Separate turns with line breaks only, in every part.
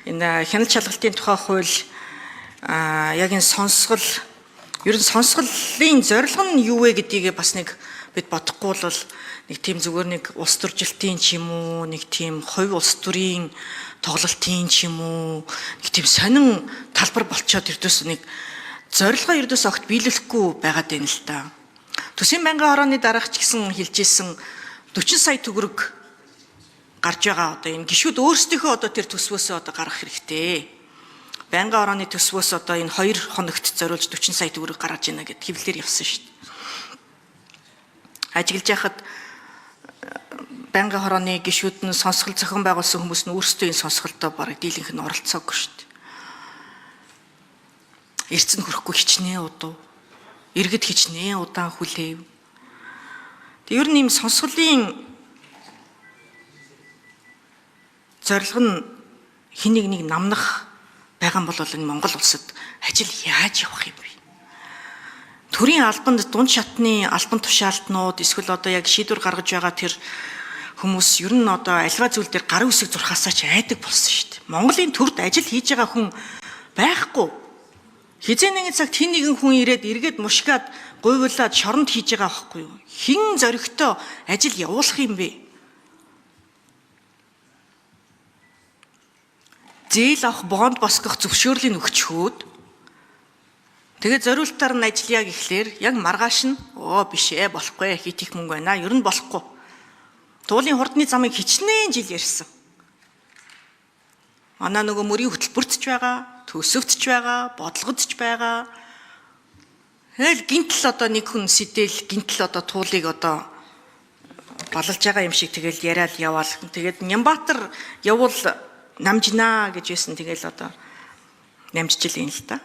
Энэ хяналт шалгалтын тухай хууль яг энэ сонсгол ер нь сонсголын зорилго нь юу вэ гэдгийг бас нэг бид бодохгүй бол нэг тийм зүгээр нэг улс төржилтийн ч юм уу, нэг тийм хувь улс төрийн тоглолтын ч юм уу, нэг тийм сонин талбар болчоод ердөөс нэг зорилгоо ердөөс огт биелүүлэхгүй байгаад байна л да. Төсвийн байнгын хорооны дараах ч гэсэн хэлж исэн 40 сая төгрөг гарч байгаа одоо энэ гишүүд өөрсдийнхөө одоо тэр төсвөөсөө одоо гаргах хэрэгтэй. Байнгын орооны төсвөөс одоо энэ 2 хоногт зориулж 40 сая төгрөг гаргаж ийна гэд хэвлэлээр явсан шүү дээ. Ажиглаж яхад байнгын хорооны гишүүд нь сонсгол зохион байгуулсан хүмүүс нь өөрсдөө энэ сонсголдоо бараг дийлэнх нь оролцоогүй шүү дээ. Эрц нь хүрэхгүй хичнээн удав. Иргэд хичнээн удаан хүлээв. Тэг ер нь ийм сонсголын зорилго нь хин нэг нэг намнах байгаа бол энэ Монгол улсад ажил яаж явах юм бэ? Төрийн албанд дунд шатны албан тушаалтнууд эсвэл одоо яг шийдвэр гаргаж байгаа тэр хүмүүс ер нь одоо альва зүйл дээр гарын үсэг зурхаасаа ч айдаг болсон шүү дээ. Монголын төрд ажил хийж байгаа хүн байхгүй. Хизээ нэгэн цагт хин нэгэн хүн ирээд эргээд мушгаад гуйвуулаад шоронд хийж байгаа байхгүй юу? Хин зоригтой ажил явуулах юм бэ? Зээл авах, бонд босгох зөвшөөрлийг өгчхөөд тэгээ зориултаар нь ажиллая гэхлээр яг маргааш нь оо биш болохгүй хит их мөнгө байна. Ер нь болохгүй. Туулын хурдны замыг хичнээн жил ярьсан. Манай нөгөө мөрийн хөтөлбөрт ч байгаа, төсөвт ч байгаа, бодлогод ч байгаа. Тэгэл гинтл одоо нэг хүн сэтэл гинтл одоо туулыг одоо балалж байгаа юм шиг тэгэл яриад яваал. Тэгээд Нямбатар явуул намжнаа гэж байсан. Тэгэл одоо намжижил юм л та.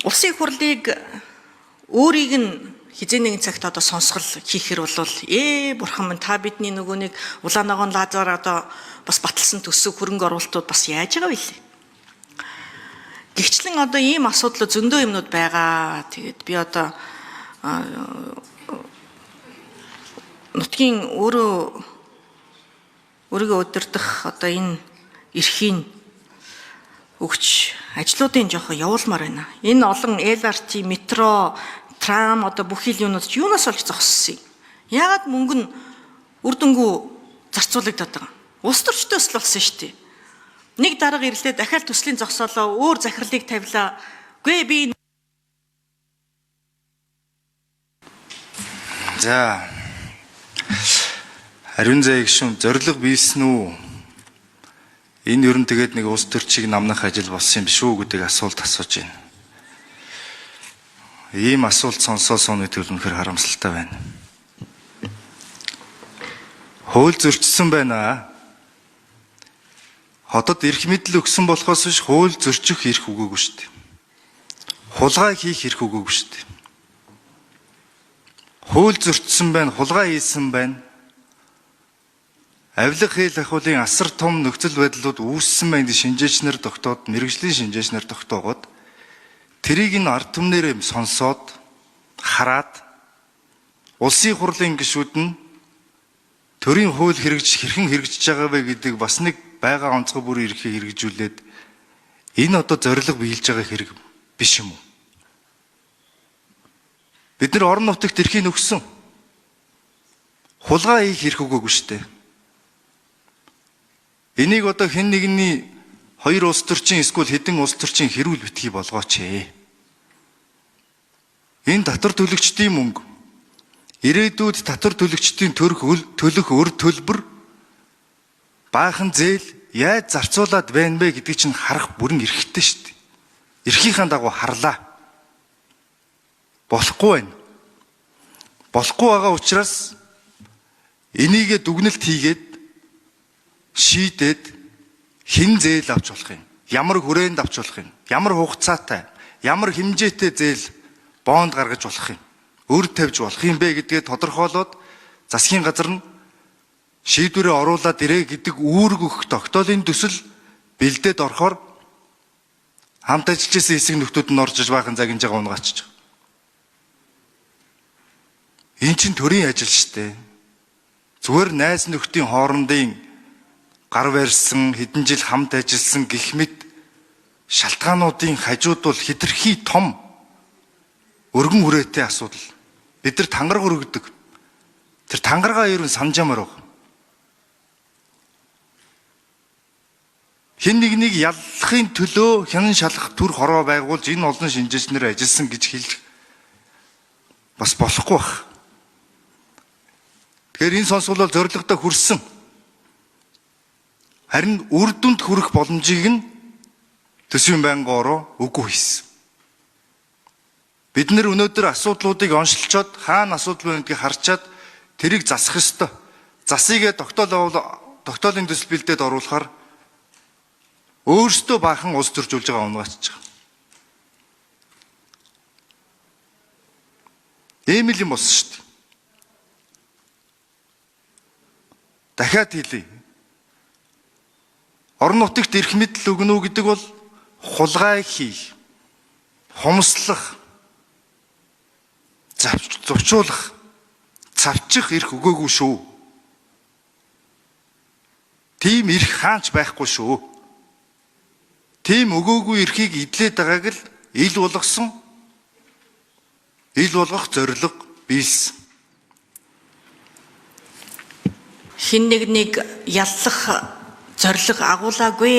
Улсын их хурлыг өөрийг нь хизээ нэгэн цагт одоо сонсгол хийхэр бол бурхан минь та бидний нөгөө нэг улаан ногоон лазар одоо бас баталсан төсөв хөрөнгө оруулалтууд бас яаж байгаа вэ? Гэгчлэн одоо ийм асуудал зөндөө юмнууд байгаа. Тэгээд би одоо нутгийн өөрийгөө удирдах одоо энэ эрхийн өгч ажлуудын жоохон явуулмаар байна. Энэ олон LRT, метро, трам одоо бүх хил юунууд ч юунаас олж зогссон юм? Яагаад мөнгө нь үр дүнгүй зарцуулагдаад байгаа юм? Улс төрчтэй төсөл болсон шүү дээ. Нэг дарга ирлээ дахиад төслийн зогсоолоо, өөр захирлыг тавилаа. Үгүй би
За Ариун заяа гишүүн зорилго биелсэн үү? Энэ ер нь тэгээд нэг улс төрчийг намнах ажил болсон юм биш үү гэдэг асуулт асууж байна. Ийм асуулт сонсоо сууны төл үнэхээр харамсалтай байна. Хууль зөрчсөн байна. Хотод эрх мэдэл өгсөн болохоос биш хууль зөрчих эрх өгөөгүй шүү дээ. Хулгай хийх эрх өгөөгүй шүү дээ. Хууль зөрчсөн байна, хулгай хийсэн байна. Авилга хэл ахиулын асар том нөхцөл байдлууд үүссэн байна гэж шинжээчнэр тогтоод, мэрэгжлийн шинжээчнэр тогтоогоод тэрийг нь ард түмнэрээ сонсоод хараад улсын хурлын гишүүд нь төрийн хууль хэрэгжиж хэрхэн хэрэгжиж байгаа вэ гэдэг бас нэг байгаа онцгой бүр эрхийг хэрэгжүүлээд энэ одоо зорилго биелж байгаа хэрэг биш юм уу? Бид нар орон нутагт эрхийг өгсөн. Хулгай хийх эрх өгөөгүй шүү дээ. Энийг одоо хэн нэгний хоёр улс төрчин эсвэл хэдэн улс төрчин хэрүүл битгий болгооч ээ. Энэ татвар төлөгчдийн мөнгө, ирээдүйд татвар төлөгчдийн төлөх өр төлбөр баахан зээл яаж зарцуулаад байна бэ гэдгийг чинь харах бүрэн эрхтэй шүү дээ. Эрхийнхээ дагуу харлаа. Болохгүй байна. Болохгүй байгаа учраас энийгээ дүгнэлт хийгээд шийдээд хэн зээл авч болох юм? Ямар хүрээнд авч болох юм? Ямар хугацаатай, ямар хэмжээтэй зээл бонд гаргаж болох юм? Өр тавьж болох юм бэ гэдгээ тодорхойлоод засгийн газар нь шийдвэрээ оруулаад ирээ гэдэг үүрэг өгөх тогтоолын төсөл бэлдээд орохоор хамт ажиллаж исэн хэсэг нөхдүүд нь орж иж баахан загинж байгаа унгаачиж байгаа. Энэ чинь төрийн ажил шүү дээ. Зүгээр найз нөхдийн хоорондын Гар барьсан, хэдэн жил хамт ажилласан гэх мэт шалтгаануудын хажууд бол хэтэрхий том өргөн хүрээтэй асуудал. Бид нар тангараг өргөдөг. Тэр тангаргаа ер нь санджаамаар баг. Хэн нэгнийг яллахын төлөө хянан шалах төр хороо байгуулж энэ олон шинжээчнэр ажилласан гэж хэлж бас болохгүй бах. Тэгэхээр энэ сонсгол бол зорилгодоо хүрсэн. Харин үр дүнд хүрэх боломжийг нь төсвийн байнгын ороо үгүй хийсэн. Бид нэр өнөөдөр асуудлуудыг оншилчоод хаана асуудал байна гэдгийг харчаад тэрийг засах ёстой. Засыгээ тогтоолын төсөл бэлдээд оруулахаар өөрсдөө баахан улс төржүүлж байгаа унгаач байгаа. Ийм л юм болсон шүү дээ. Дахиад хэлье. Орон нутагт эрх мэдэл өгнө үү гэдэг бол хулгай хийх, хомслох, зувчуулах, цавчих эрх өгөөгүй шүү. Тийм эрх хаач байхгүй шүү. Тийм өгөөгүй эрхийг эдлээд байгааг л ил болгосон, ил болгох зорилго биелсэн.
Хэн нэг нэг яллах зорилго агуулаагүй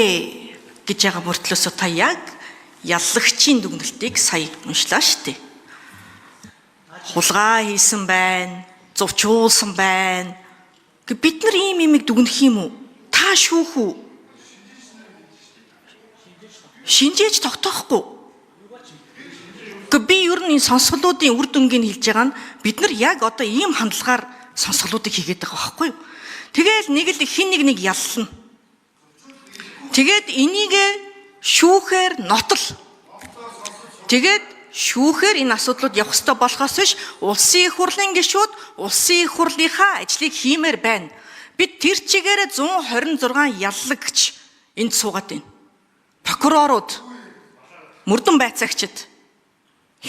гэж байгаа мөртлөөсөө та яг яллагчийн дүгнэлтийг сая уншлаа шүү дээ. Хулгай хийсэн байна, зувчуулсан байна. Бид нар ийм юмыг дүгнэх юм уу? Та шүүх үү? Шинжээж тогтоохгүй. Гэхдээ би ер нь энэ сонсголуудын үр дүнгийг хэлж байгаа нь бид нар яг одоо ийм хандлагаар сонсголуудыг хийгээд байгаа байхгүй юу? Тэгээл нэг л хин нэг нэг яллана. Тэгээд энийг шүүхээр нотол. Тэгээд шүүхээр энэ асуудлууд явах ёстой болохоос биш улсын их хурлын гишүүд улсын их хурлынхаа ажлыг хиймээр байна. Бид тэр чигээрээ 126 яллагч энд суугаад байна. Прокурорууд, мөрдөн байцаагчид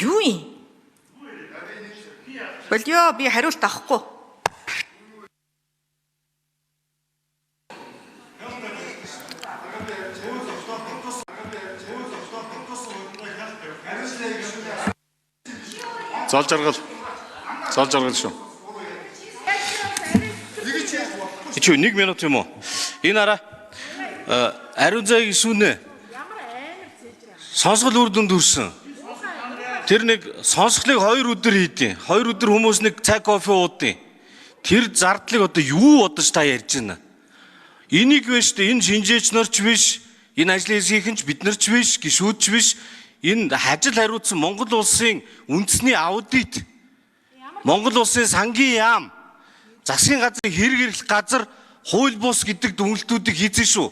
юу юм? Болио, би хариулт авахгүй.
Зол жаргал. Зол жаргал шүү. Чи 1 минут юм уу? Энэ араа ариун зайг исүүнэ. Сонсгол үр дүнд хүрсэн. Тэр нэг сонсголыг 2 өдөр хийдیں۔ 2 өдөр хүмүүс нэг цай кофе уудیں۔ Тэр зардлыг одоо юу бодож та ярьж байна? Энийг биш үү? Энэ шинжээч нар ч биш, энэ ажлын хэсгийнхэн ч бид нар ч биш, гишүүд ч биш. Энэ хажил хариуцсан Монгол улсын үндэсний аудит, Монгол улсын сангийн яам, засгийн газрын хэрэг эрхлэх газар хууль бус гэдэг дүгнэлтүүдийг хийсэн шүү.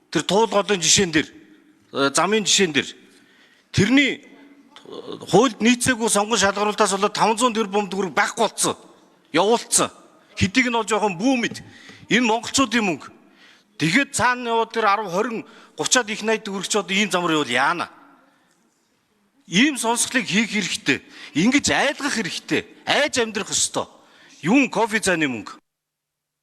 Тэр туул голын жишээн дээр, замын жишээн дээр. Тэрний хуульд нийцээгүй сонгон шалгаруултаас болоод 500 тэрбум төгрөг байхгүй болсон. Явуулсан. Хэдийг нь бол жоохон бүү мэд. Энэ монголчуудын мөнгө. Тэгэхэд цаана яваад тэр 10 20 30-аад их 80 төгрөгч одоо ийм замаар явбал яана? Ийм сонсголыг хийх хэрэгтэй. Ингэж айлгах хэрэгтэй. Айж амьдрах ёстой. Юун кофе цайны мөнгө.